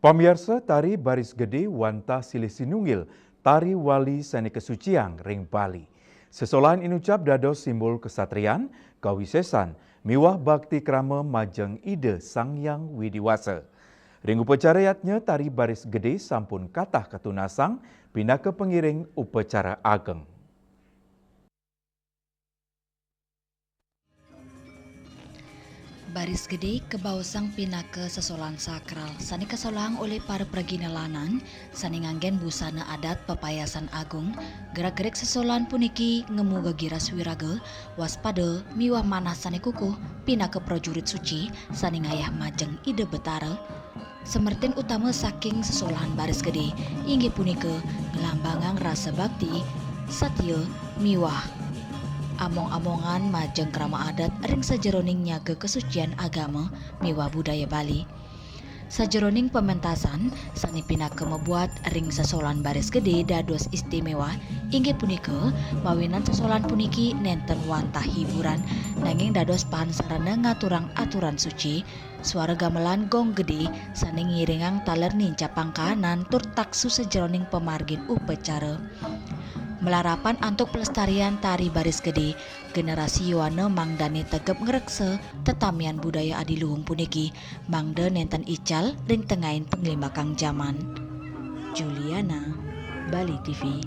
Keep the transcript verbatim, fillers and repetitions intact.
Pamiarsa, tari baris gedé wantah silih sinunggil tari wali sané kasuciang ring Bali. Sesolahan inucap dados simbol kasatrian, kawisésan, miwah bakti krama majeng Ida Sang Hyang Widi Wasa. Ring upacara yadnya, tari baris gedé sampun katah katunasang pinaka pangiring upacara ageng. Baris gedé kabaosang pinaka sesolahan sakral sané kasolahang olih para pragina lanang sané nganggén busana adat pepayasan agung. Gerak-gerik sesolahan puniki ngemu gegiras wiraga, waspada miwah manah sané kukuh pinaka prajurit suci sané ngayah majeng Ida Betara. Semertin utama saking sesolahan baris gedé inggih punika nglambangang rasa bakti, satia, miwah among-amongan majeng krama adat ring sajeroning nyaga kasucian agama miwah budaya Bali. Sajeroning pementasan sané pinaka mabuat ring sesolahan baris gedé dados istiméwa, inggih punika mawinan sesolahan puniki nénten wantah hiburan, nanging dados pahan sarana ngaturang aturan suci. Suara gamelan gong gedé sané ngiringang taler nincapang kahanan tur taksu sajeroning pamargin upacara. Malarapan antuk pelestarian tari baris gedé, generasi yowana mangdané tegep ngreksa tetamian budaya adiluhung puniki, mangda nénten ical ring tengahin panglimbakang jaman. Juliana, Bali T V.